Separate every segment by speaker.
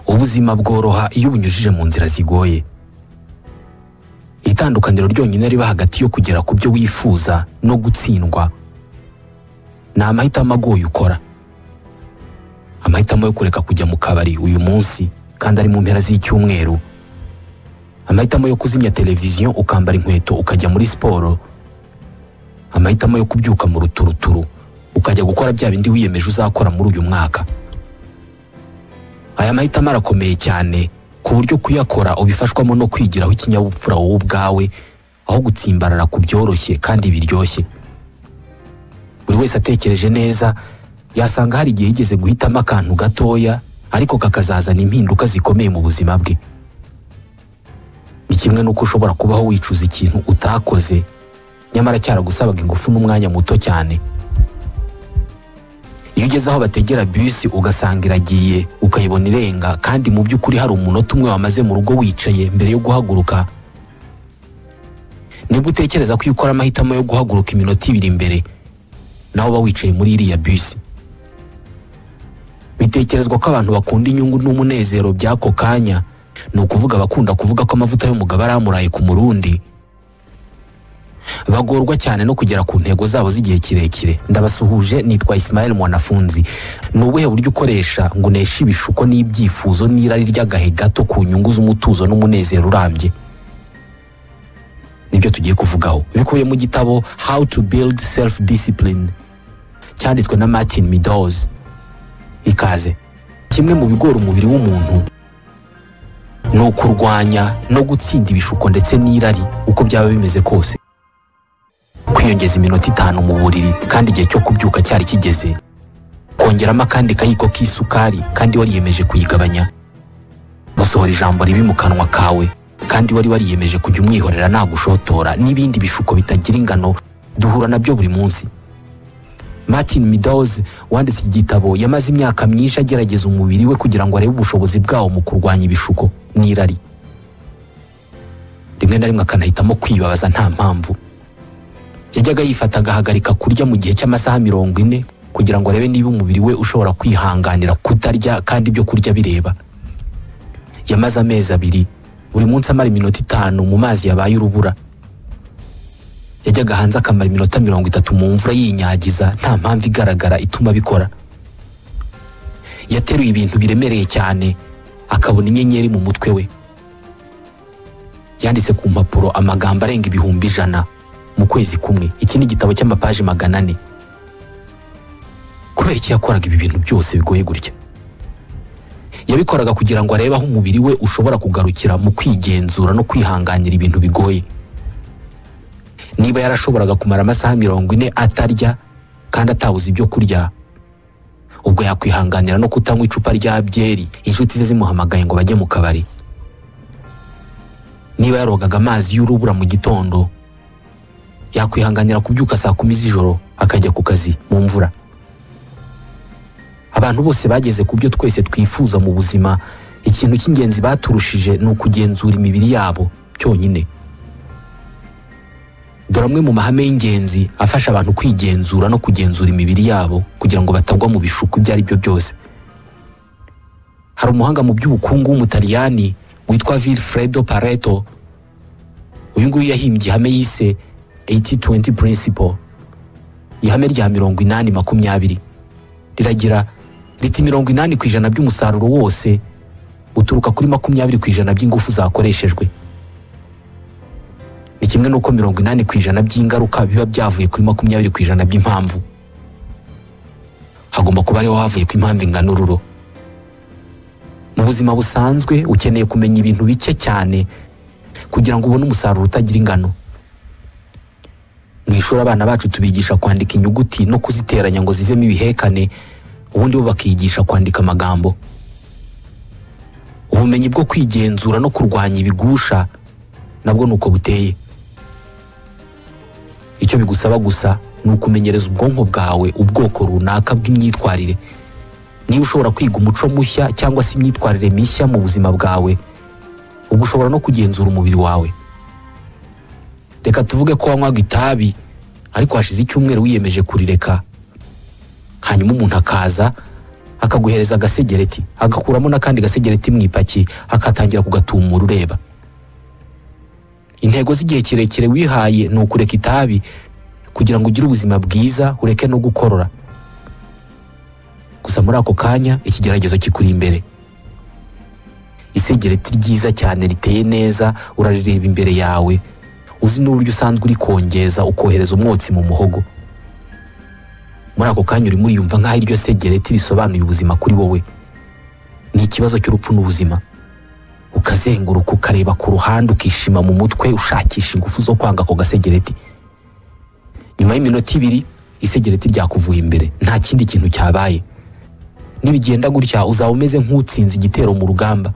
Speaker 1: Ubuzima bworoha iyo ubunyujije mu nzira zigoye. Itandukaniro ryonyine riba hagati yo kugera ku byo wifuza no gutsindwa ni amahitamo agoye ukora. Amahitamo yo kureka kujya mu kabari uyu munsi kandi ari mu mpera z'icyumweru, amahitamo yo kuzimya televiziyo ukambara inkweto ukajya muri siporo, amahitamo yo kubyuka mu ruturuturu ukajya gukora bya bindi wiyemeje uzakora muri uyu mwaka. Aya mahitamo arakomeye cyane ku buryo kuyakora ubifashwamo no kwigiraho ikinyabupfura wowe ubwawe, aho gutsimbarara ku byoroshye kandi biryoshye. Buri wese atekereje neza yasanga hari igihe yigeze guhitamo akantu gatoya ariko kakazazana impinduka zikomeye mu buzima bwe. Ni kimwe n'uko ushobora kubaho wicuza ikintu utakoze nyamara cyaragusabaga ingufu n'umwanya muto cyane. Iyo ugeze aho bategera bisi ugasanga iragiye ukayibona irenga, kandi mu by'ukuri hari umunota umwe wamaze mu rugo wicaye mbere yo guhaguruka, nibwo utekereza ko iyo ukora amahitamo yo guhaguruka iminota ibiri imbere nawe uba wicaye muri iriya bisi. Bitekerezwa ko abantu bakunda inyungu n'umunezero by'ako kanya, ni ukuvuga abakunda kuvuga ko amavuta y'umugabo aramuraye ku murundi, bagorwa cyane no kugera ku ntego zabo z'igihe kirekire. Ndabasuhuje, nitwa Ismael Mwanafunzi. Ni ubuhe buryo ukoresha ngo uneshe ibishuko n'ibyifuzo n'irari ry'agahe gato ku nyungu z'umutuzo n'umunezero urambye? Nibyo tugiye kuvugaho bikubiye mu gitabo How to Build Self Discipline cyanditswe na Martin Meadows. Ikaze. Kimwe mu bigora umubiri w'umuntu ni ukurwanya no gutsinda ibishuko ndetse n'irari uko byaba bimeze kose. Kwiyongeza iminota 5 mu buriri kandi igihe cyo kubyuka cyari kigeze, kongeramo akandi kayiko k'isukari kandi wariyemeje kuyigabanya, gusohora ijambo ribi mu kanwa kawe kandi wari wariyemeje kujya umwihorera nagushotora, n'ibindi bishuko bitagira ingano duhura nabyo buri munsi. Martin Meadows wanditse iki gitabo yamaze imyaka myinshi agerageza umubiri we kugira ngo arebe ubushobozi bwawo mu kurwanya ibishuko n'irari, rimwe na rimwe akanahitamo kwibabaza nta mpamvu. Yajyaga yifata agahagarika kurya mu gihe cy'amasaha 40 kugira ngo arebe niba umubiri we ushobora kwihanganira kutarya kandi ibyo kurya bireba. Yamaze amezi 2 buri munsi amara iminota 5 mu mazi yabaye urubura. Yajyaga hanze akamara iminota 30 mu mvura yinyagiza nta mpamvu igaragara ituma abikora. Yateruye ibintu biremereye cyane akabona inyenyeri mu mutwe we. Yanditse ku mpapuro amagambo arenga 100,000 mu kwezi kumwe. Iki ni igitabo cy'amapaji 400. Kubera iki yakoraga ibi bintu byose bigoye gutya? Yabikoraga kugira ngo arebe aho umubiri we ushobora kugarukira mu kwigenzura no kwihanganira ibintu bigoye. Niba yarashoboraga kumara amasaha 40 atarya kandi atabuze ibyo kurya, ubwo yakwihanganira no kutanywa icupa rya byeri inshuti ze zimuhamagaye ngo bajye mu kabari. Niba yarogaga amazi y'urubura mu gitondo, yakwihanganira kubyuka saa 10 z'ijoro akajya ku kazi mu mvura. Abantu bose bageze ku byo twese twifuza mu buzima, ikintu cy'ingenzi baturushije ni ukugenzura imibiri yabo cyonyine. Dore amwe mu mahame y'ingenzi afasha abantu kwigenzura no kugenzura imibiri yabo kugira ngo batagwa mu bishuko ibyo ari byo byose. Hari umuhanga mu by'ubukungu w'Umutaliyani witwa Vilfredo Pareto. Uyu nguyu yahimbye ihame yise 80-20 principle, ihame rya 80-20. Riragira riti 80% by'umusaruro wose uturuka kuri 20% by'ingufu zakoreshejwe. Ni kimwe n'uko 80% by'ingaruka biba byavuye kuri 20% by'impamvu. Hagomba kuba ariho havuye ku impamvu ingana ururo. Mu buzima busanzwe ukeneye kumenya ibintu bike cyane kugira ngo ubone umusaruro utagira ingano. Mu ishuri abana bacu tubigisha kwandika inyuguti no kuziteranya ngo zivemo ibihekane, ubundi bo bakigisha kwandika amagambo. Ubumenyi bwo kwigenzura no kurwanya ibigusha nabwo nuko buteye. Icyo bigusaba gusa ni ukumenyereza ubwonko bwawe ubwoko runaka bw'imyitwarire. Niba ushobora kwiga umuco mushya cyangwa se imyitwarire mishya mu buzima bwawe, ubwo ushobora no kugenzura umubiri wawe. Reka tuvuge ko wanywaga itabi ariko hashize icyumweru wiyemeje kurireka, hanyuma umuntu akaza Akaguhereza agasegereti, agakuramo n'akandi gasegereti mu ipaki, akatangira kugatumura ureba. Intego z'igihe kirekire wihaye ni ukureka itabi kugira ngo ugire ubuzima bwiza, ureke no gukorora. Gusa muri ako kanya ikigeragezo kikuri imbere. Isegereti ryiza cyane riteye neza urarireba imbere yawe, uzi n'uburyo usanzwe uri kongeza ukohereza umwotsi mu muhogo. Muri ako kanya urimo uriyumva nk'aho iryo segereti risobanuye ubuzima kuri wowe. Ni ikibazo cy'urupfu n'ubuzima. Ukazenguruka ukareba ku ruhande, ukishima mu mutwe, ushakisha ingufu zo kwanga ako gasegereti. Nyuma y'iminota 2 isegereti ryakuvuye imbere, nta kindi kintu cyabaye. Nibigenda gutya uzaba umeze nk'utsinze igitero mu rugamba.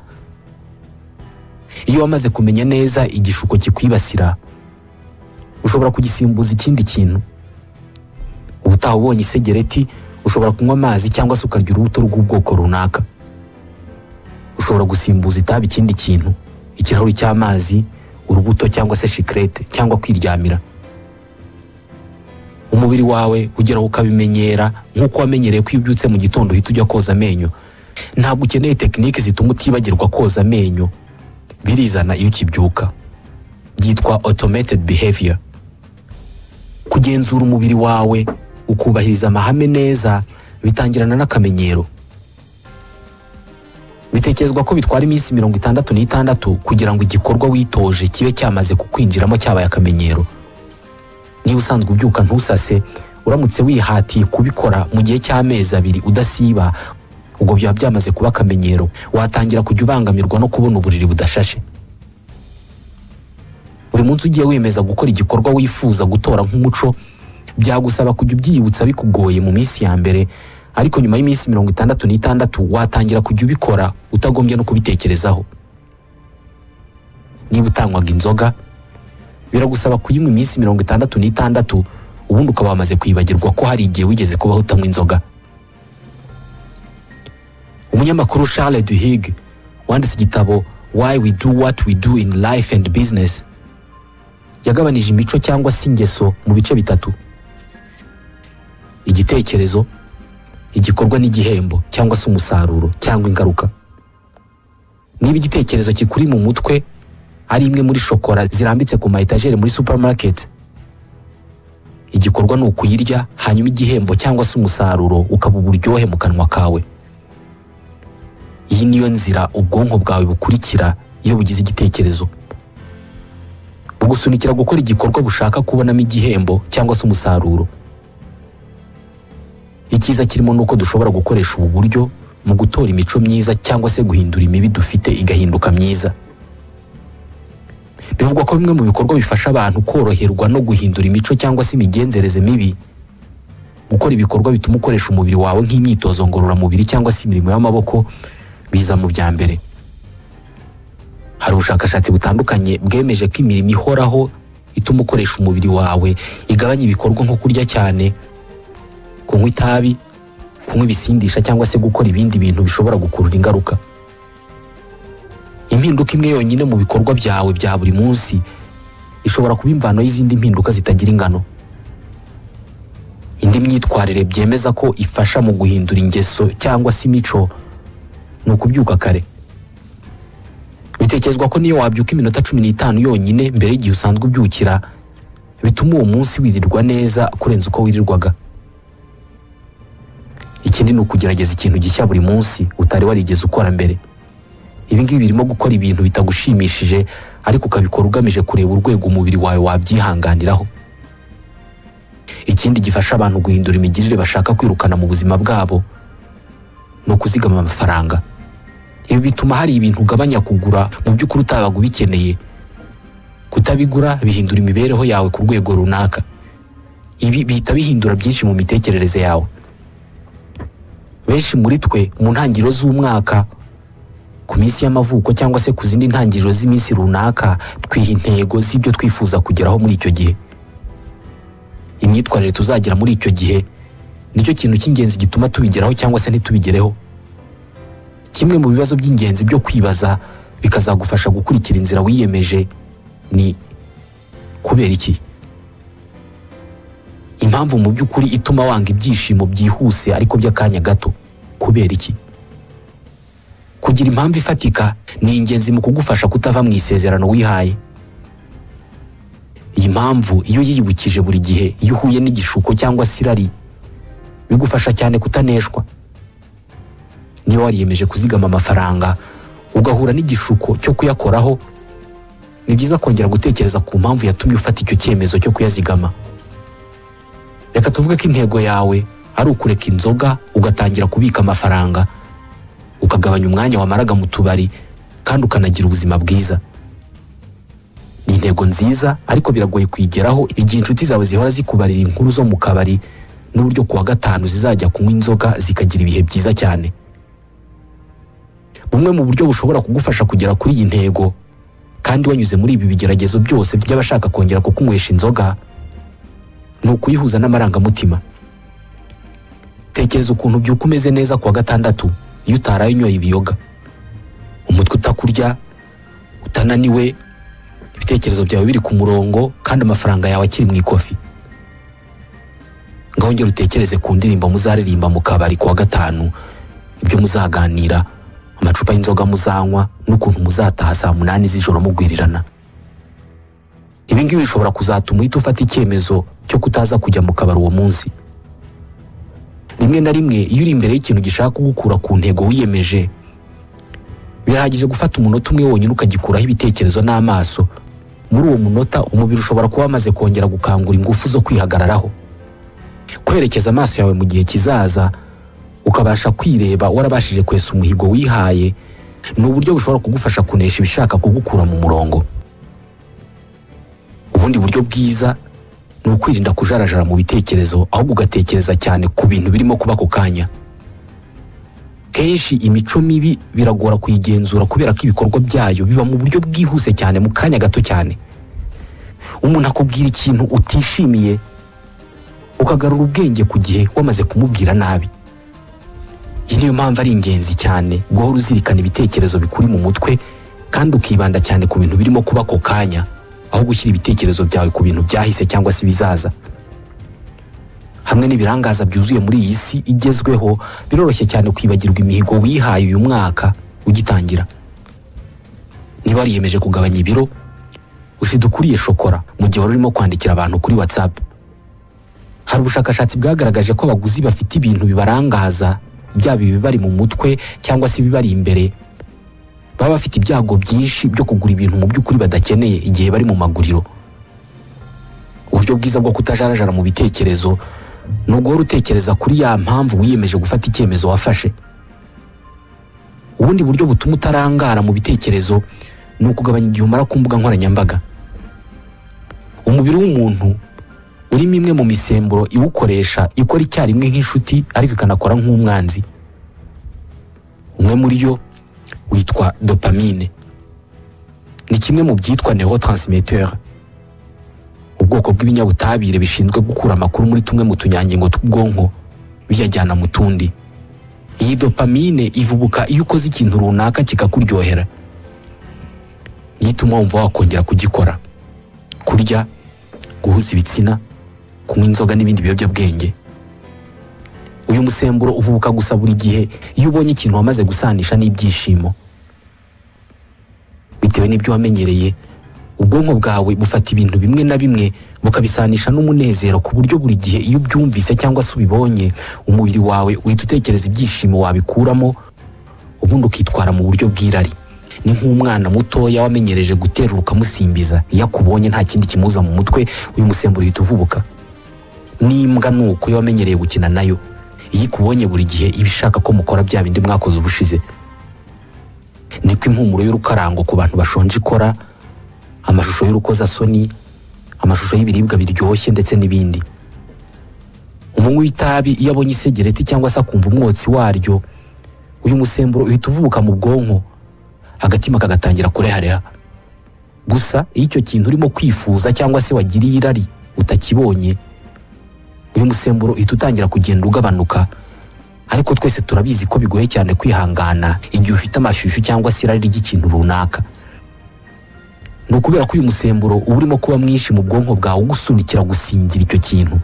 Speaker 1: Iyo wamaze kumenya neza igishuko kikwibasira, ushobora kugisimbuza ikindi kintu. Ubutaha ubonye isegereti ushobora kunywa amazi cyangwa se ukarya urubuto rw'ubwoko runaka. Ushobora gusimbuza itabi ikindi kintu, ikirahuri cy'amazi, urubuto cyangwa se shikarete, cyangwa kwiryamira. Umubiri wawe ugeraho ukabimenyera nk'uko wamenyereye ko iyo ubyutse mu gitondo uhita ujya koza amenyo. Ntabwo ukeneye tekinike zituma utibagirwa koza amenyo, birizana iyo ukibyuka. Byitwa automated behavior. Kugenzura umubiri wawe ukubahiriza amahame neza bitangirana n'akamenyero. Bitekerezwa ko bitwara iminsi 66 kugira ngo igikorwa witoje kibe cyamaze kukwinjiramo, cyabaye akamenyero. Niba usanzwe ubyuka ntusase, uramutse wihatiye kubikora mu gihe cy'amezi 2 udasiba, ubwo byaba byamaze kuba akamenyero, watangira kujya ubangamirwa no kubona uburiri budashashe. Buri munsi ugiye wemeza gukora igikorwa wifuza gutora nk'umuco, byagusaba kujya ubyiyibutsa bikugoye mu minsi ya mbere, ariko nyuma y'iminsi 66 watangira kujya ubikora utagombye no kubitekerezaho. Niba utanywaga inzoga, biragusaba kuyinywa iminsi 66, ubundi ukaba wamaze kwibagirwa ko hari igihe wigeze kubaho utanywa inzoga. Umunyamakuru Charles Duhigg wanditse igitabo Why We Do What We Do in Life and Business yagabanije imico cyangwa se ingeso mu bice 3: igitekerezo, igikorwa n'igihembo cyangwa se umusaruro cyangwa ingaruka. Niba igitekerezo kikuri mu mutwe ari imwe muri shokora zirambitse ku ma etajeri muri supermarket, igikorwa ni ukuyirya, hanyuma igihembo cyangwa se umusaruro ukaba uburyohe mu kanwa kawe. Iyi niyo nzira ubwonko bwawe bukurikira iyo bugize igitekerezo. Bugusunikira gukora igikorwa bushaka kubonamo igihembo cyangwa se umusaruro. Icyiza kirimo nuko dushobora gukoresha ubu buryo mu gutora imico myiza cyangwa se guhindura imibi dufite igahinduka myiza. Bivugwa ko bimwe mu bikorwa bifasha abantu koroherwa no guhindura imico cyangwa se imigenzereze mibi, gukora ibikorwa bituma ukoresha umubiri wawe nk'imyitozo ngororamubiri cyangwa se imirimo y'amaboko, biza mu bya mbere. Hari ubushakashatsi butandukanye bwemeje ko imirimo ihoraho ituma ukoresha umubiri wawe igabanya ibikorwa nko kurya cyane, kunywa itabi, kunywa ibisindisha cyangwa se gukora ibindi bintu bishobora gukurura ingaruka. Impinduka imwe yonyine mu bikorwa byawe bya buri munsi ishobora kuba imvano y'izindi mpinduka zitagira ingano. Indi myitwarire byemeza ko ifasha mu guhindura ingeso cyangwa se imico ni ukubyuka kare. Bitekerezwa ko niyo wabyuka iminota 15 yonyine mbere y'igihe usanzwe ubyukira, bituma uwo munsi wirirwa neza kurenza uko wirirwaga. Ikindi ni ukugerageza ikintu gishya buri munsi utari warigeze ukora mbere. Ibi ngibi birimo gukora ibintu bitagushimishije ariko ukabikora ugamije kureba urwego umubiri wawe wabyihanganiraho. Ikindi gifasha abantu guhindura imigirire bashaka kwirukana mu buzima bwabo ni ukuzigama amafaranga. Ibi bituma hari ibintu ugabanya kugura mu by'ukuri utabaga ubikeneye. Kutabigura bihindura imibereho yawe ku rwego runaka. Ibi bihita bihindura byinshi mu mitekerereze yawe. Benshi muri twe mu ntangiriro z'umwaka, ku minsi y'amavuko cyangwa se ku zindi ntangiriro z'iminsi runaka, twiha intego z'ibyo twifuza kugeraho muri icyo gihe. Imyitwarire tuzagira muri icyo gihe nicyo kintu cy'ingenzi gituma tubigeraho cyangwa se ntitubigereho. Kimwe mu bibazo by'ingenzi byo kwibaza bikazagufasha gukurikira inzira wiyemeje ni kubera iki? Impamvu mu by'ukuri ituma wanga ibyishimo byihuse ariko by'akanya gato, Kubera iki? Kugira impamvu ifatika ni ingenzi mu kugufasha kutava mu isezerano wihaye. Iyi mpamvu iyo uyiyibukije buri gihe iyo uhuye n'igishuko cyangwa se irari, bigufasha cyane kutaneshwa. Niba wariyemeje kuzigama amafaranga ugahura n'igishuko cyo kuyakoraho, ni byiza kongera gutekereza ku mpamvu yatumye ufata icyo cyemezo cyo kuyazigama. Reka tuvuge ko intego yawe ari ukureka inzoga ugatangira kubika amafaranga, ukagabanya umwanya wamaraga mu tubari kandi ukanagira ubuzima bwiza. Ni intego nziza, ariko biragoye kuyigeraho igihe inshuti zawe zihora zikubarira inkuru zo mu kabari n'uburyo kuwa gatanu zizajya kunywa inzoga zikagira ibihe byiza cyane. Bumwe mu buryo bushobora kugufasha kugera kuri iyi ntego kandi wanyuze muri ibi bigeragezo byose by'abashaka kongera kukunywesha inzoga, ni ukuyihuza n'amarangamutima. Tekereza ukuntu ubyuka umeze neza kuwa gatandatu iyo utaraye unyoye ibiyoga, umutwe utakurya, utananiwe, ibitekerezo byawe biri ku murongo kandi amafaranga yawe akiri mu ikofi. Ngaho ngera utekereze ku ndirimbo muzaririmba mu kabari kuwa gatanu, ibyo muzaganira, amacupa y'inzoga muzanywa n'ukuntu muzataha saa 8 z'ijoro mugwirirana. Ibi ngibi bishobora kuzatuma uhita ufata icyemezo cyo kutaza kujya mu kabari uwo munsi. Rimwe na rimwe iyo uri imbere y'ikintu gishaka kugukura ku ntego wiyemeje, birahagije gufata umunota umwe wonyine ukagikuraho ibitekerezo n'amaso. Muri uwo munota umubiri ushobora kuba wamaze kongera gukangura ingufu zo kwihagararaho. Kwerekeza amaso yawe mu gihe kizaza ukabasha kwireba warabashije kwesa umuhigo wihaye, ni uburyo bushobora kugufasha kunesha ibishaka kugukura mu murongo. Ubundi buryo bwiza ni ukwirinda kujarajara mu bitekerezo, ahubwo ugatekereza cyane ku bintu birimo kuba ako kanya. Kenshi imico mibi biragora kuyigenzura kubera ko ibikorwa byayo biba mu buryo bwihuse cyane mu kanya gato cyane. Umuntu akubwira ikintu utishimiye, ukagarura ubwenge ku gihe wamaze kumubwira nabi. Iyi niyo mpamvu ari ingenzi cyane guhora uzirikana ibitekerezo bikuri mu mutwe kandi ukibanda cyane ku bintu birimo kuba ako kanya, aho gushyira ibitekerezo byawe ku bintu byahise cyangwa se ibizaza. Hamwe n'ibirangaza byuzuye muri iyi si igezweho, biroroshye cyane kwibagirwa imihigo wihaye uyu mwaka ugitangira. Niba wariyemeje kugabanya ibiro, ushidukuriye shokora mu gihe wari urimo kwandikira abantu kuri WhatsApp. Hari ubushakashatsi bwagaragaje ko abaguzi bafite ibintu bibarangaza, byaba ibibari mu mutwe cyangwa se ibibari imbere, baba bafite ibyago byinshi byo kugura ibintu mu by'ukuri badakeneye igihe bari mu maguriro. Uburyo bwiza bwo kutajarajara mu bitekerezo ni uguhora utekereza kuri ya mpamvu wiyemeje gufata icyemezo wafashe. Ubundi buryo butuma utarangara mu bitekerezo ni ukugabanya igihe umara ku mbuga nkoranyambaga. Umubiri w'umuntu urimo imwe mu misemburo iwukoresha ikora icyarimwe nk'inshuti ariko ikanakora nk'umwanzi. Umwe muri yo witwa dopamine. Ni kimwe mu byitwa neurotransmetteur, ubwoko bw'ibinyabutabire bishinzwe gukura amakuru muri tumwe mu tunyangingo tw'ubwonko biyajyana mu tundi. Iyi dopamine ivubuka iyo ukoze ikintu runaka kikakuryohera, niyo ituma wumva wakongera kugikora. Kurya, guhuza ibitsina, kunywa inzoga n'ibindi biyobyabwenge. Uyu musemburo uvubuka gusa buri gihe iyo ubonye ikintu wamaze gusanisha n'ibyishimo. Bitewe n'ibyo wamenyereye, ubwonko bwawe bufata ibintu bimwe na bimwe bukabisanisha n'umunezero, ku buryo buri gihe iyo ubyumvise cyangwa se ubibonye, umubiri wawe uhita utekereza ibyishimo wabikuramo, ubundi ukitwara mu buryo bw'irari. Ni nk'umwana mutoya wamenyereje guterura ukamusimbiza, iyo akubonye nta kindi kimuza mu mutwe, uyu musemburo uhita uvubuka. N'imbwa nuko iyo wamenyereye gukina nayo, iyo ikubonye buri gihe iba ishaka ko mukora bya bindi mwakoze ubushize. Niko impumuro y'urukarango ku bantu bashonje ikora, amashusho y'urukozasoni, amashusho y'ibiribwa biryoshye ndetse n'ibindi. Umunywi w'itabi iyo abonye isegereti cyangwa se akumva umwotsi waryo, uyu musemburo uhita uvubuka mu bwonko, agatima kagatangira kurehareha. Gusa iyo icyo kintu urimo kwifuza cyangwa se wagiriye irari utakibonye, uyu musemburo uhita utangira kugenda ugabanuka. Ariko twese turabizi ko bigoye cyane kwihangana igihe ufite amashyushyu cyangwa se irari ry'ikintu runaka. Ni ukubera ko uyu musemburo uba urimo kuba mwinshi mu bwonko bwawe, ugusunikira gusingira icyo kintu.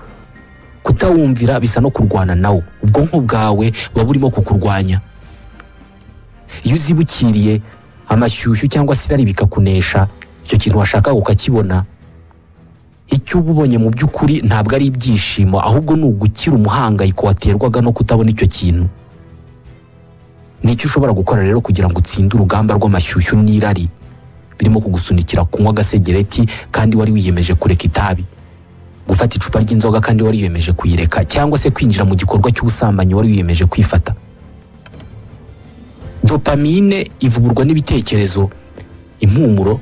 Speaker 1: Kutawumvira bisa no kurwana nawo, ubwonko bwawe buba burimo kukurwanya. Iyo uzibukiriye amashyushyu cyangwa se irari bikakunesha, icyo kintu washakaga ukakibona, icyo uba ubonye mu by'ukuri ntabwo ari ibyishimo, ahubwo ni ugukira umuhangayiko waterwaga no kutabona icyo kintu. Nicyo ushobora gukora rero kugira ngo utsinde urugamba rw'amashyushyu n'irari birimo kugusunikira kunywa agasegereti kandi wari wiyemeje kureka itabi, gufata icupa ry'inzoga kandi wari wiyemeje kuyireka, cyangwa se kwinjira mu gikorwa cy'ubusambanyi wari wiyemeje kwifata. Dopamine ivuburwa n'ibitekerezo, impumuro,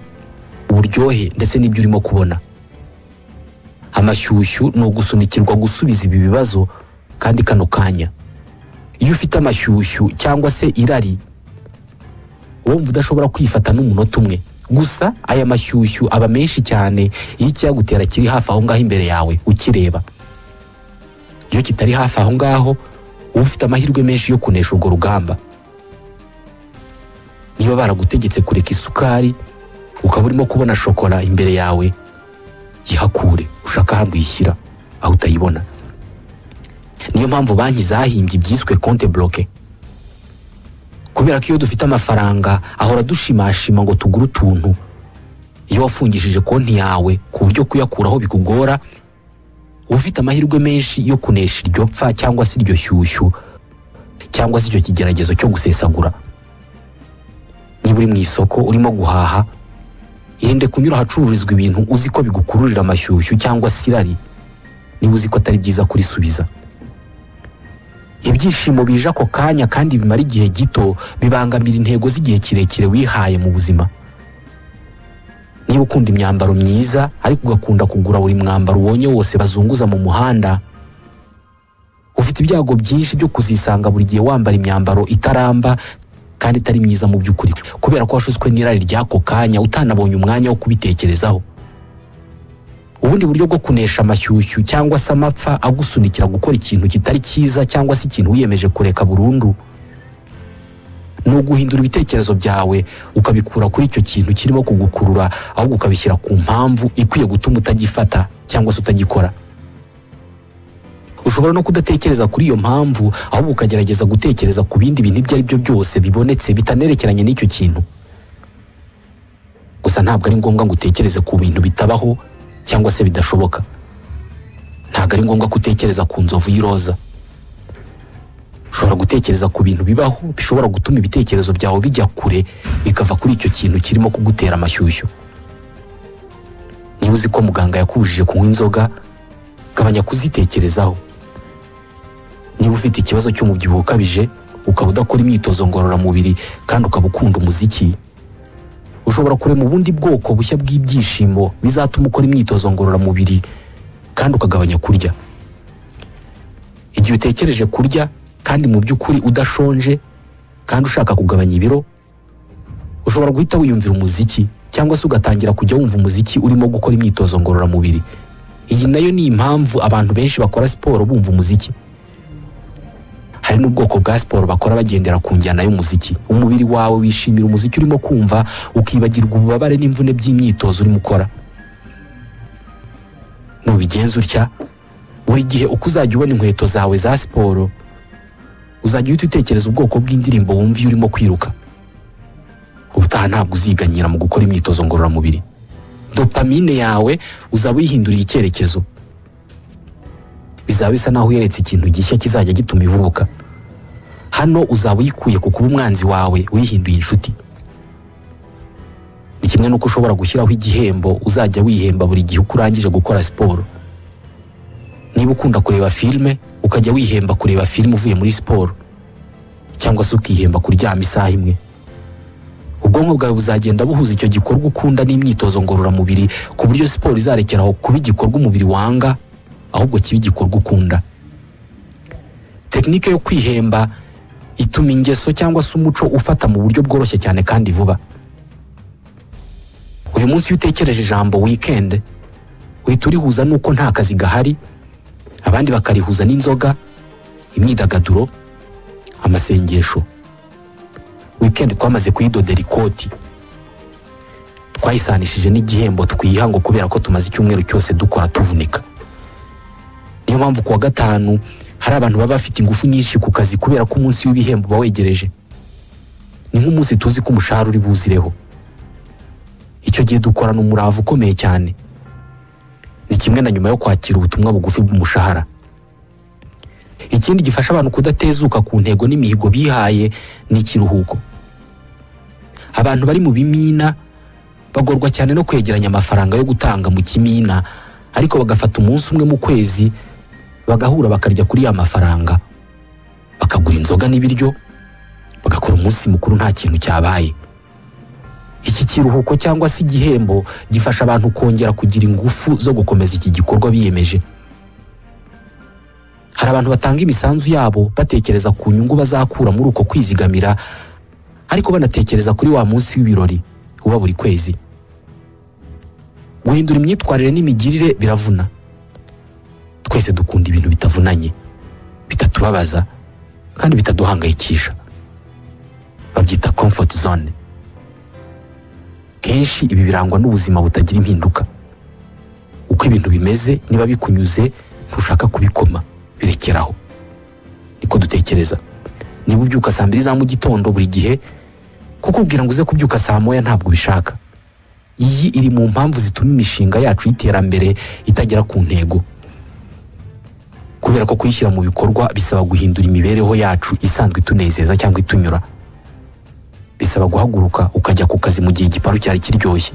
Speaker 1: uburyohe ndetse n'ibyo urimo kubona. Amashyushyu ni ugusunikirwa gusubiza ibi bibazo kandi kano kanya. Iyo ufite amashyushyu cyangwa se irari, wumva udashobora kwifata n'umunota umwe. Gusa aya mashyushyu aba menshi cyane iyo icyagutera kiri hafi aho ngaho imbere yawe ukireba. Iyo kitari hafi aho ngaho, uba ufite amahirwe menshi yo kunesha urwo rugamba. Niba baragutegetse kureka isukari, ukaba urimo kubona shokora imbere yawe, yihakure ushaka ahandi uyishyira aho utayibona. Niyo mpamvu banki zahimbye ibyiswe compte bloqué, kubera ko iyo dufite amafaranga ahora dushimashima ngo tugure utuntu. Iyo wafungishije konti yawe ku buryo kuyakuraho bikugora, uba ufite amahirwe menshi yo kunesha iryo pfa cyangwa se iryo shyushyu cyangwa se icyo kigeragezo cyo gusesagura. Niba uri mu isoko urimo guhaha, irinde kunyura ahacururizwa ibintu uzi ko bigukururira amashyushyu cyangwa se irari, niba uzi ko atari byiza kurisubiza. Ibyishimo bije ako kanya kandi bimara igihe gito bibangamira intego z'igihe kirekire wihaye mu buzima. Niba ukunda imyambaro myiza ariko ugakunda kugura buri mwambaro ubonye wose bazunguza mu muhanda, ufite ibyago byinshi byo kuzisanga buri gihe wambara imyambaro itaramba kandi itari myiza mu by'ukuri, kubera ko washutswe n'irari ry'ako kanya utanabonye umwanya wo kubitekerezaho. Ubundi buryo bwo kunesha amashyushyu cyangwa se amapfa agusunikira gukora ikintu kitari cyiza cyangwa se ikintu wiyemeje kureka burundu, ni uguhindura ibitekerezo byawe ukabikura kuri icyo kintu kirimo kugukurura, ahubwo ukabishyira ku mpamvu ikwiye gutuma utagifata cyangwa se utagikora. Ushobora no kudatekereza kuri iyo mpamvu, ahubwo ukagerageza gutekereza ku bindi bintu ibyo ari byo byose bibonetse bitanerekeranye n'icyo kintu. Gusa ntabwo ari ngombwa ngo utekereze ku bintu bitabaho cyangwa se bidashoboka. Ntabwo ari ngombwa kutekereza ku nzovu y'iroza. Ushobora gutekereza ku bintu bibaho bishobora gutuma ibitekerezo byawe bijya kure bikava kuri icyo kintu kirimo kugutera amashyushyu. Niba uzi ko muganga yakubujije kunywa inzoga, gabanya kuzitekerezaho. Niba ufite ikibazo cy'umubyibuho ukabije, ukaba udakora imyitozo ngororamubiri kandi ukaba ukunda umuziki, ushobora kurema ubundi bwoko bushya bw'ibyishimo bizatuma ukora imyitozo ngororamubiri kandi ukagabanya kurya. Igihe utekereje kurya kandi mu by'ukuri udashonje kandi ushaka kugabanya ibiro, ushobora guhita wiyumvira umuziki cyangwa se ugatangira kujya wumva umuziki urimo gukora imyitozo ngororamubiri. Iyi nayo ni impamvu abantu benshi bakora siporo bumva umuziki. Hari n'ubwoko bwa siporo bakora bagendera ku njyana y'umuziki. Umubiri wawe wishimira umuziki urimo kumva, ukibagirwa ububabare n'imvune by'imyitozo urimo ukora. Nubigenza utya, buri gihe uko uzajya ubona inkweto zawe za siporo, uzajya uhita utekereza ubwoko bw'indirimbo wumva iyo urimo kwiruka. Ubutaha ntabwo uziganyira mu gukora imyitozo ngororamubiri. Dopamine yawe uzaba uyihinduriye icyerekezo. Bizaba bisa naho uyeretse ikintu gishya kizajya gituma ivubuka. Hano uzaba uyikuye ku kuba umwanzi wawe, uyihinduye inshuti. Ni kimwe n'uko ushobora gushyiraho igihembo uzajya wihemba buri gihe uko urangije gukora siporo. Niba ukunda kureba filime, ukajya wihemba kureba filime uvuye muri siporo, cyangwa se ukihemba kuryama isaha imwe. Ubwonko bwawe buzagenda buhuza icyo gikorwa ukunda n'imyitozo ngororamubiri, ku buryo siporo izarekeraho kuba igikorwa umubiri wanga, ahubwo kiba igikorwa ukunda. Tekinike yo kwihemba ituma ingeso cyangwa se umuco ufata mu buryo bworoshye cyane kandi vuba. Uyu munsi iyo utekereje ijambo weekend, uhita urihuza n'uko nta kazi gahari, abandi bakarihuza n'inzoga, imyidagaduro, amasengesho. Weekend twamaze kuyidodera ikoti, twayisanishije n'igihembo twiha ngo kubera ko tumaze icyumweru cyose dukora tuvunika. Niyo Niyo mpamvu kuwa gatanu hari abantu baba bafite ingufu nyinshi ku kazi, kubera ko umunsi w'ibihembo uba wegereje. Ni nk'umunsi tuzi ko umushahara uri buzireho. Icyo gihe dukorana umurava ukomeye cyane. Ni kimwe na nyuma yo kwakira ubutumwa bugufi bw'umushahara. Ikindi gifasha abantu kudatezuka ku ntego n'imihigo bihaye ni ikiruhuko. Abantu bari mu bimina bagorwa cyane no kwegeranya amafaranga yo gutanga mu kimina, ariko bagafata umunsi umwe mu kwezi bagahura bakarya kuri ya mafaranga, bakagura inzoga n'ibiryo, bagakora umunsi mukuru nta kintu cyabaye. Iki kiruhuko cyangwa se igihembo gifasha abantu kongera kugira ingufu zo gukomeza iki gikorwa biyemeje. Hari abantu batanga imisanzu yabo batekereza ku nyungu bazakura muri uko kwizigamira, ariko banatekereza kuri wa munsi w'ibirori uba buri kwezi. Guhindura imyitwarire n'imigirire biravuna. Twese dukunda ibintu bitavunanye, bitatubabaza kandi bitaduhangayikisha. Babyita comfort zone. Kenshi ibi birangwa n'ubuzima butagira impinduka. Uko ibintu bimeze, niba bikunyuze ntushaka kubikoma, birekeraho. Niko dutekereza. Niba ubyuka saa 2 za mu gitondo buri gihe, kukubwira ngo uze kubyuka saa 1 ntabwo ubishaka. Iyi iri mu mpamvu zituma imishinga yacu y'iterambere itagera ku ntego, kubera ko kuyishyira mu bikorwa bisaba guhindura imibereho yacu isanzwe itunezeza cyangwa itunyura. Bisaba guhaguruka ukajya ku kazi mu gihe igiparu cyari kiryoshye.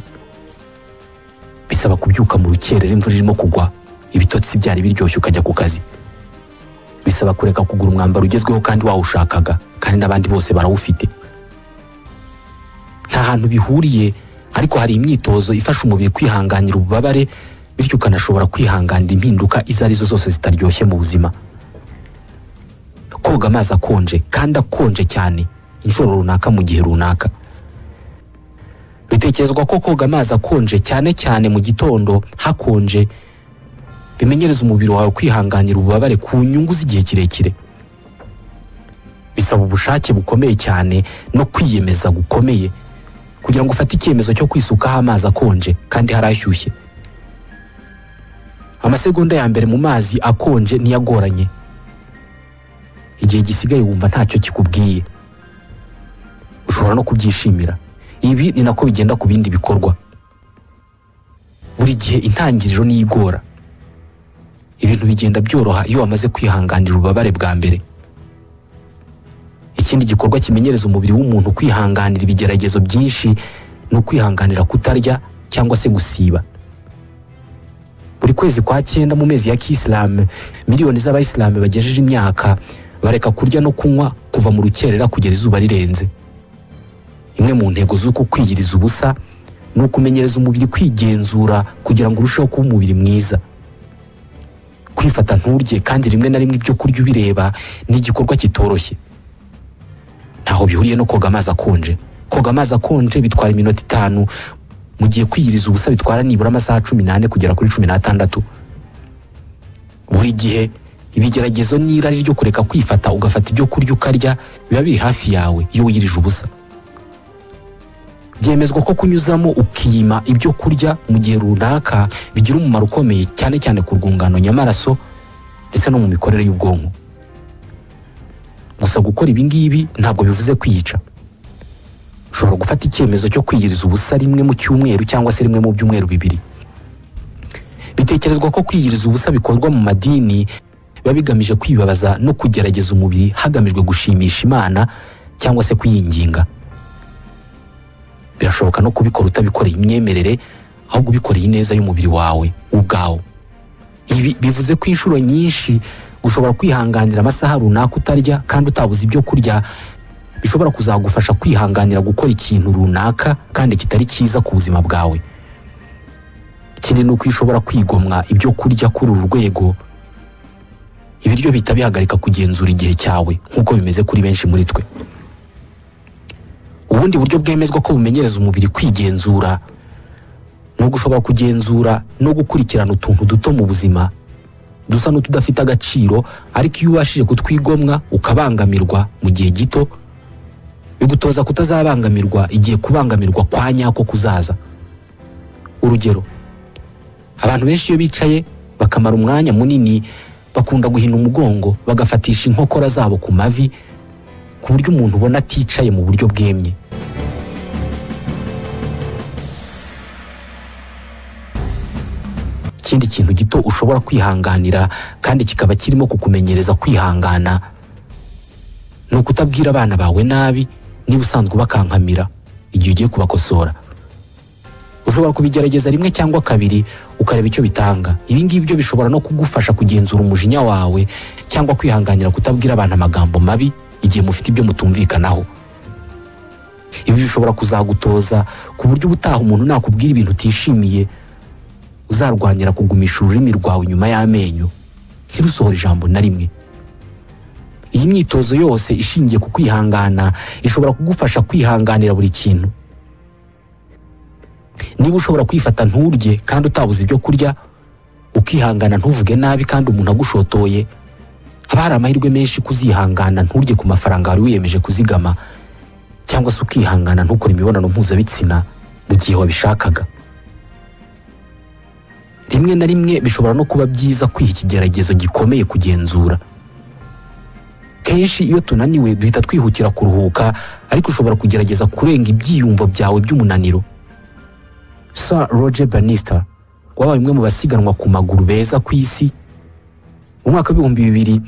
Speaker 1: Bisaba kubyuka mu rukerera imvura irimo kugwa, ibitotsi byari biryoshye ukajya ku kazi. Bisaba kureka kugura umwambaro ugezweho kandi wawushakaga, kandi n'abandi bose barawufite. Nta hantu bihuriye, ariko hari imyitozo ifasha umubiri kwihanganira ububabare, bityo ukanashobora kwihanganira impinduka izo arizo zose zitaryoshye mu buzima. Koga amazi akonje kandi akonje cyane inshuro runaka mu gihe runaka. Bitekerezwa ko koga amazi akonje cyane cyane mu gitondo hakonje bimenyereza umubiri wawe kwihanganira ububabare ku nyungu z'igihe kirekire. Bisaba ubushake bukomeye cyane no kwiyemeza gukomeye kugira ngo ufate icyemezo cyo kwisukaho amazi akonje kandi harashyushye. Amasegonda ya mbere mu mazi akonje ntiyagoranye. Igihe gisigaye wumva ntacyo kikubwiye. Ushobora no kubyishimira. Ibi ni nako bigenda ku bindi bikorwa. Buri gihe intangiriro niyigora. Ibintu bigenda byoroha iyo wamaze kwihanganira ububabare bwa mbere. Ikindi gikorwa kimenyereza umubiri w'umuntu kwihanganira ibigeragezo byinshi ni ukwihanganira kutarya cyangwa se gusiba. Buri kwezi kwa 9 mu mezi ya Kisilamu, miliyoni z'abayisilamu bagejeje imyaka bareka kurya no kunywa kuva mu rukerera kugera izuba rirenze. Imwe mu ntego z'uko kwiyiriza ubusa ni ukumenyereza umubiri kwigenzura kugira ngo urusheho kuba umubiri mwiza. Kwifata nturye kandi rimwe na rimwe ibyo kurya ubireba ni igikorwa kitoroshye. Ntaho bihuriye no koga amazi akonje. Koga amazi akonje bitwara iminota 5, mu gihe kwiyiriza ubusa bitwara nibura amasaha 14 kugera kuri 16. Buri gihe ibigeragezo n'irari ryo kureka kwifata ugafata ibyo kurya ukarya biba biri hafi yawe iyo wiyirije ubusa. Byemezwa ko kunyuzamo ukiyima ibyo kurya mu gihe runaka bigira umumaro ukomeye cyane cyane ku rwungano nyamaraso ndetse no mu mikorere y'ubwonko. Gusa gukora ibi ngibi ntabwo bivuze kwiyica. Ushobora gufata icyemezo cyo kwiyiriza ubusa rimwe mu cyumweru cyangwa se rimwe mu byumweru 2. Bitekerezwa ko kwiyiriza ubusa bikorwa mu madini biba bigamije kwibabaza no kugerageza umubiri hagamijwe gushimisha Imana cyangwa se kuyinginga. Birashoboka no kubikora utabikoreye imyemerere, ahubwo ubikoreye ineza y'umubiri wawe ubwawo. Ibi bivuze ko inshuro nyinshi gushobora kwihanganira amasaha runaka utarya kandi utabuze ibyo kurya bishobora kuzagufasha kwihanganira gukora ikintu runaka kandi kitari cyiza ku buzima bwawe. Ikindi ni uko ushobora kwigomwa ibyo kurya kuri uru rwego, ibiryo bihita bihagarika kugenzura igihe cyawe nk'uko bimeze kuri benshi muri twe. Ubundi buryo bwemezwa ko bumenyereza umubiri kwigenzura ni ugushobora kugenzura no gukurikirana utuntu duto mu buzima dusa n'utudafite agaciro, ariko iyo ubashije kutwigomwa ukabangamirwa mu gihe gito bigutoza kutazabangamirwa igihe kubangamirwa kwa nyako kuzaza. Urugero, abantu benshi iyo bicaye bakamara umwanya munini Bakunda guhina umugongo bagafatisha inkokora zabo ku mavi, ku buryo umuntu ubona aticaye mu buryo bwemye. Ikindi kintu gito ushobora kwihanganira kandi kikaba kirimo kukumenyereza kwihangana ni ukutabwira abana bawe nabi niba usanzwe ubakankamira igihe ugiye kubakosora. Ushobora kubigerageza rimwe cyangwa kabiri ukareba icyo bitanga. Ibi ngibi byo bishobora no kugufasha kugenzura umujinya wawe cyangwa kwihanganira kutabwira abantu amagambo mabi igihe mufite ibyo mutumvikanaho. Ibi bishobora kuzagutoza ku buryo ubutaha umuntu nakubwira ibintu utishimiye uzarwanira kugumisha ururimi rwawe inyuma y'amenyo, ntirusohore ijambo na rimwe. Iyi myitozo yose ishingiye ku kwihangana ishobora kugufasha kwihanganira buri kintu. Niba ushobora kwifata nturye kandi utabuze ibyo kurya, ukihangana ntuvuge nabi kandi umuntu agushotoye, haba hari amahirwe menshi kuzihangana nturye ku mafaranga wari wiyemeje kuzigama, cyangwa se ukihangana ntukore imibonano mpuzabitsina mu gihe wabishakaga. Rimwe na rimwe bishobora no kuba byiza kwiha ikigeragezo gikomeye kugenzura. Kenshi iyo tunaniwe duhita twihutira kuruhuka, ariko ushobora kugerageza kurenga ibyiyumvo byawe by'umunaniro. Sir Roger Bannister wabaye umwe mu basiganwa ku maguru beza ku isi mu mwaka w'2000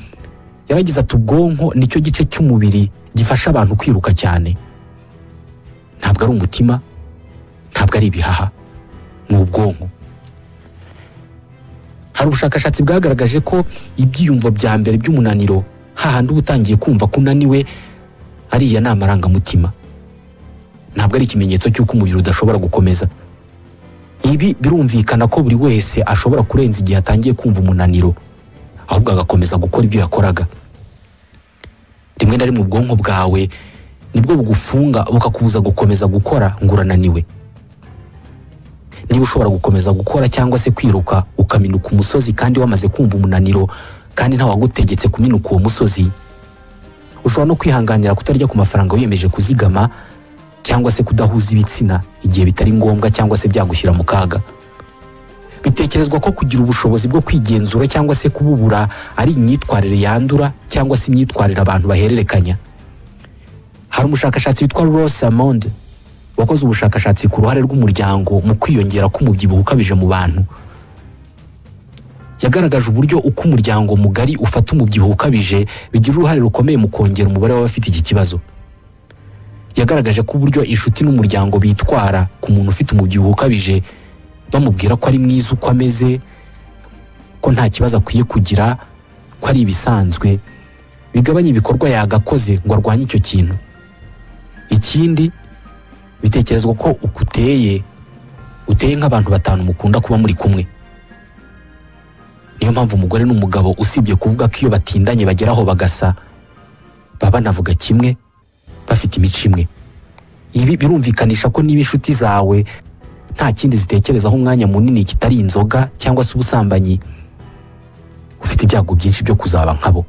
Speaker 1: yaragize ati ubwonko nicyo gice cy'umubiri gifasha abantu kwiruka cyane. Ntabwo ari umutima, ntabwo ari ibihaha, ni ubwonko. Hari ubushakashatsi bwagaragaje ko ibyiyumvo bya mbere by'umunaniro, hahandi uba utangiye kumva ko unaniwe, ariya ni amarangamutima, ntabwo ari ikimenyetso cy'uko umubiri udashobora gukomeza. Ibi birumvikana ko buri wese ashobora kurenza igihe atangiye kumva umunaniro, ahubwo agakomeza gukora ibyo yakoraga. Rimwe na rimwe ubwonko bwawe nibwo bugufunga bukakubuza gukomeza gukora ngo urananiwe. Niba ushobora gukomeza gukora cyangwa se kwiruka ukaminuka umusozi kandi wamaze kumva umunaniro kandi nta wagutegetse kuminuka uwo musozi, ushobora no kwihanganira kutarya ku mafaranga wiyemeje kuzigama cyangwa se kudahuza ibitsina igihe bitari ngombwa cyangwa se byagushyira mu kaga. Bitekerezwa ko kugira ubushobozi bwo kwigenzura cyangwa se kububura ari imyitwarire yandura cyangwa se imyitwarire abantu bahererekanya. Hari umushakashatsi witwa Rosamond wakoze ubushakashatsi ku ruhare rw'umuryango mu kwiyongera k'umubyibuho ukabije mu bantu. Yagaragaje uburyo uko umuryango mugari ufata umubyibuho ukabije bigira uruhare rukomeye mu kongera umubare w'abafite iki kibazo. Yagaragaje ko uburyo inshuti n'umuryango bitwara ku muntu ufite umubyibuho ukabije, bamubwira ko ari mwiza uko ameze, ko nta kibazo akwiye kugira, ko ari ibisanzwe, bigabanya ibikorwa yagakoze ngo arwanye icyo kintu. Ikindi, bitekerezwa ko uko uteye nk'abantu batanu mukunda kuba muri kumwe. Niyo mpamvu umugore n'umugabo usibye kuvuga ko iyo batindanye bageraho bagasa, baba banavuga kimwe, bafite imico imwe. Ibi birumvikanisha ko niba inshuti zawe nta kindi zitekerezaho umwanya munini kitari inzoga cyangwa se ubusambanyi, ufite ibyago byinshi byo kuzaba nkabo.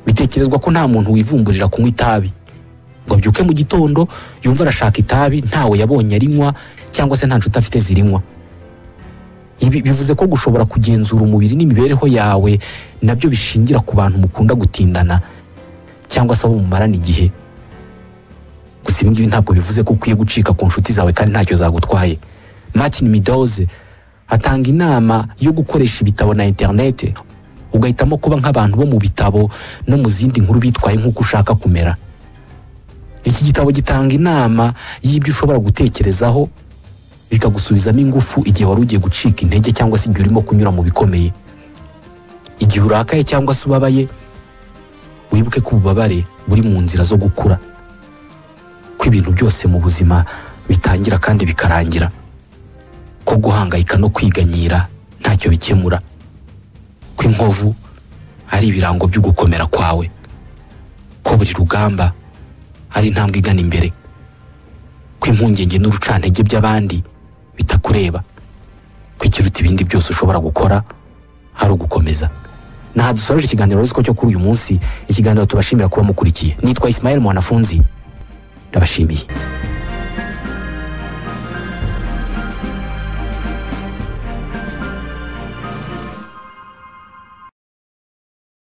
Speaker 1: Bitekerezwa ko nta muntu wivumburira kunywa itabi ngo abyuke mu gitondo yumva arashaka itabi ntawe yabonye arinywa cyangwa se nta nshuti afite zirinywa. Ibi bivuze ko gushobora kugenzura umubiri n'imibereho yawe nabyo bishingira ku bantu mukunda gutindana cyangwa se abo mumarana igihe. Gusa ibi ngibi ntabwo bivuze ko ukwiye gucika ku nshuti zawe kandi ntacyo zagutwaye. Martin Meadows atanga inama yo gukoresha ibitabo na internet, ugahitamo kuba nk'abantu bo mu bitabo no mu zindi nkuru bitwaye nk'uko ushaka kumera. Iki gitabo gitanga inama y'ibyo ushobora gutekerezaho bikagusubizamo ingufu igihe wari ugiye gucika intege cyangwa se igihe urimo kunyura mu bikomeye. Igihe urakaye cyangwa se ubabaye, wibuke ko ububabare buri mu nzira zo gukura, ko ibintu byose mu buzima bitangira kandi bikarangira, ko guhangayika no kwiganyira ntacyo bikemura, ko inkovu ari ibirango byo gukomera kwawe, ko buri rugamba ari intambwe igana imbere, ko impungenge n'urucantege by'abandi bitakureba, ko ikiruta ibindi byose ushobora gukora hari ugukomeza. Naha dusoreje ikiganiro rusiko cyo kuri uyu munsi, ikiganiro tubashimira kuba mukurikiye. Nitwa Ismael Mwanafunzi, ndabashimiye.